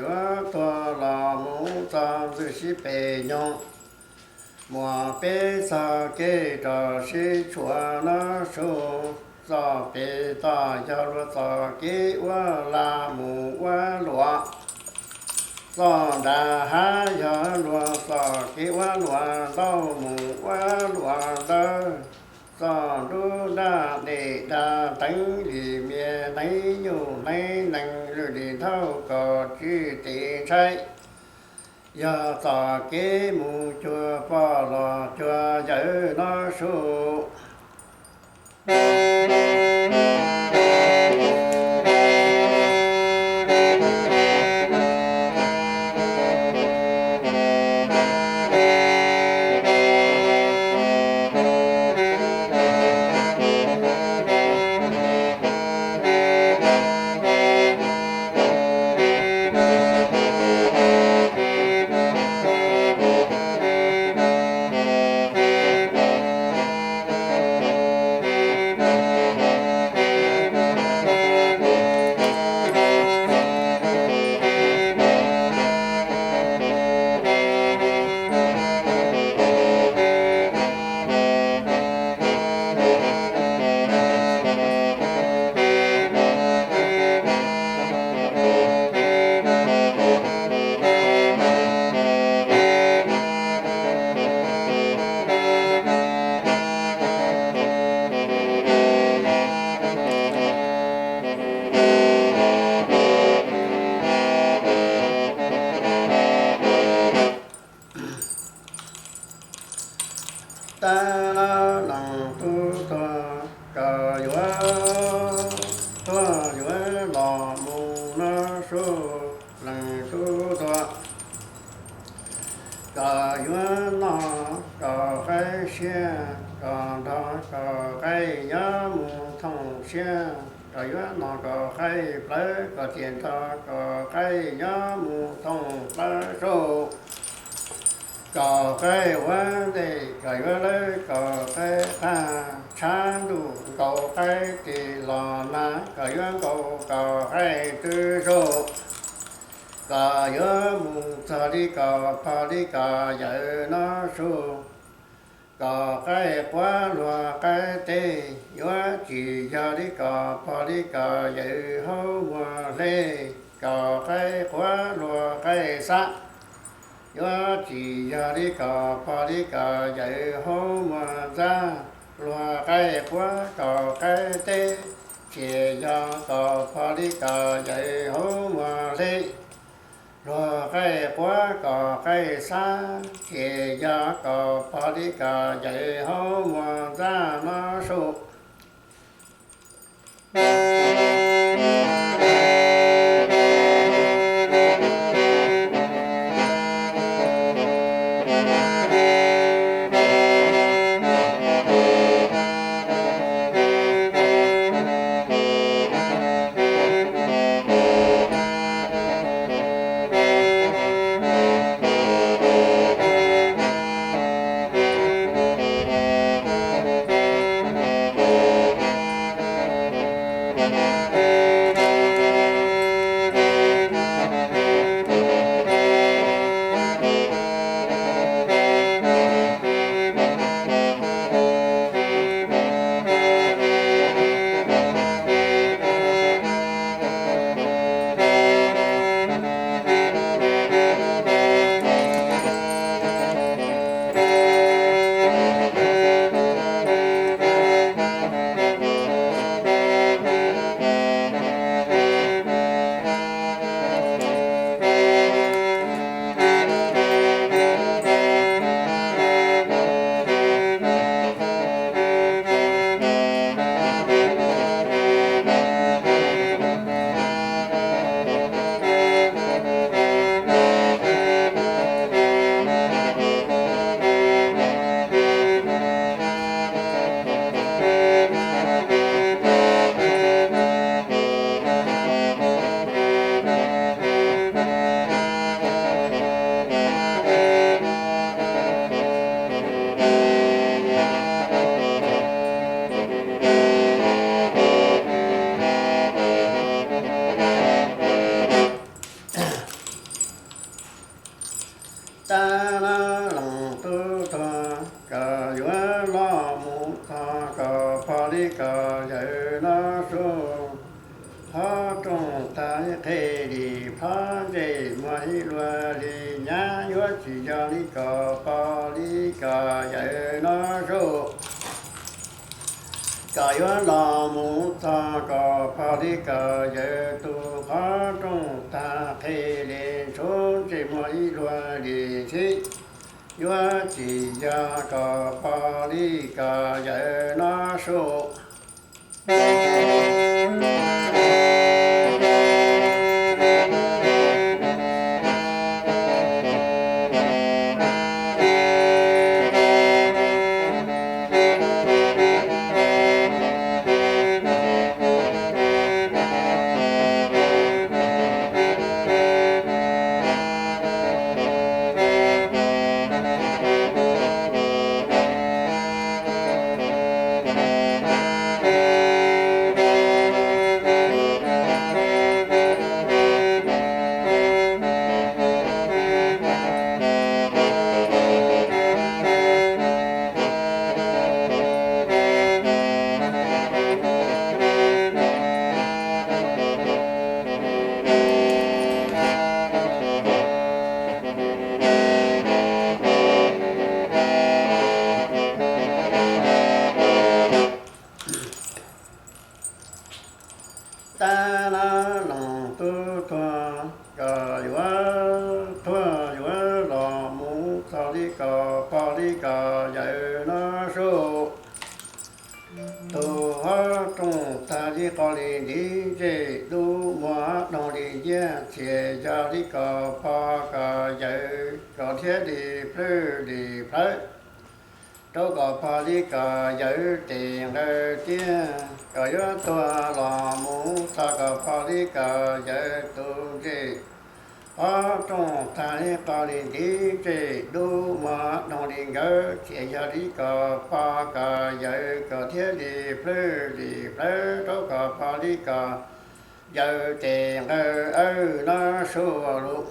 yuav tuag los mus txog ntxwg sib pes nyoog, muaj peb txoj kev rau sib tshuam no su. Txoj pem toj yog luag txoj kev ua lag mus ua luam, txoj nram hav yog luag txoj kev ua luam ntau mus ua luam ntawd. Txoj nruab nrab dej daj teev li mias hneev nyuj hneev nees lwj li nthauj kaus tswv tes ntshai, yog txoj kev mus cuag pog los cuag yawm no su. Tab laj leej tub tuag, koj yuav tuag yuav los mus no su. Leej tub tuag, koj yuav noj kaum qaib siab, koj nrog kaum qaib nyob mus thooj siab. Koj yuav noj kaum qaib plawv, koj thiaj nrog kaum qaib nyob mus thooj plawv su. Kaum qaib ua ntej, koj yuav lawv kaum qaib qab, tshav ntuj nkaus qaib tes los nag, koj yuav nkaus kaum qaib twb su. Koj yuav mus txog li koj pog li koj yawm no su. Kaum qaib quav luag qaib teb, yuav tsis yog li koj pog li koj yawm hauv muag hle. Kaum qaib quav luag qaib xab, yuav tsis yog li koj pog li koj yawm hauv muag ntxab. Luag qaib quav kaum qaib teb, ces yog koj pog li koj yawm hauv muag hle. Luag qaib quav kaum qaib xab, ces yog koj pog li koj yawm hauv muag ntxab no su. Tab laj lees tub tuag, koj yuav los mus txog kom pog li koj yawm Nom Su. Qhov rooj tag ib qhe li, plhov ntsej muag ib luag li, nyab yuav tsis yog li kom pog li koj yawm Nom Su. Koj yuav los mus txog kom pog li koj yawm tus, qhov rooj tag qhe li, ntshua ntsej muag ib luag li, ntxhib yuav tsis yog kom pog li koj yawm Nom Su. Tab laj lees tub tuag, koj yuav tuag yuav los mus txog li kom pog li koj yawm Nom Su. Tus qhov rooj tag li qo li ntiv ntsej, dub muag doog li nciab, txhiaj yog li kom pog koj yawm koj thiaj li plhwb li plhawv rau kom pog li koj yawm tes nqawd tiag. Koj yuav tuag los mus txog kom pog li koj yawm tus ntsej. Qhov rooj tag li qo li ntiv ntsej, dub muag doog li nkawd, txhiaj yog li kom pog koj yawm koj thiaj li plhwb li plhawv rau kom pog li koj yawm tes nqawd Nom Su lus.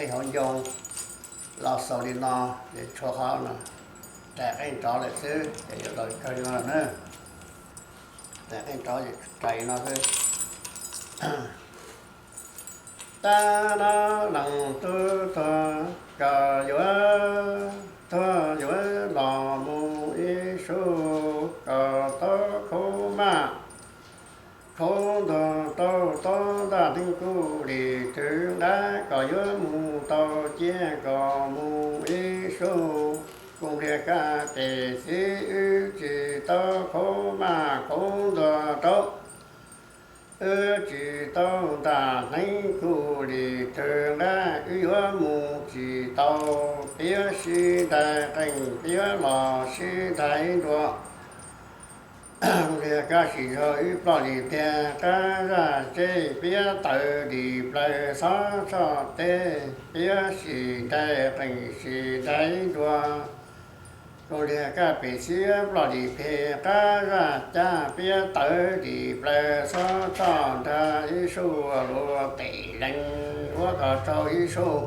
Qhov ncoo los xaus li no, es tshuav qhov no, rais qeej rov lawm xwb ces yuav los kawg li no na. Rais qeej rov rais no xwb. Tab laj lees tub tuag, koj yuav tuag yuav los mus ib sub, koj tau khaub maj khaub ntuag rau tau ntaj neeb kuj li twg nqab, koj yuav mus tau ciaj koj mus ib sub. Kuv npliag kab pem xiv, wb tsis tau khaub maj khaub ntuag rau, wb tsis tau ntaj neeb kuj li twg nqab, wb yuav mus tsis tau. Piav sib ntais qeej, piav los sib ntais nruas. Kuv npliag kab sim zog, wb ploj li tiag qab zaj tseb, piav tawv li plaws xob txhoj teb, piav sim ntais qeej sim ntais nruas. Kuv npliag kab pem xiv, ploj li phem qab zaj cab, piav tawv li plaws xob txhoj nrag, ib sub luag pem lees ua kom raug ib sub.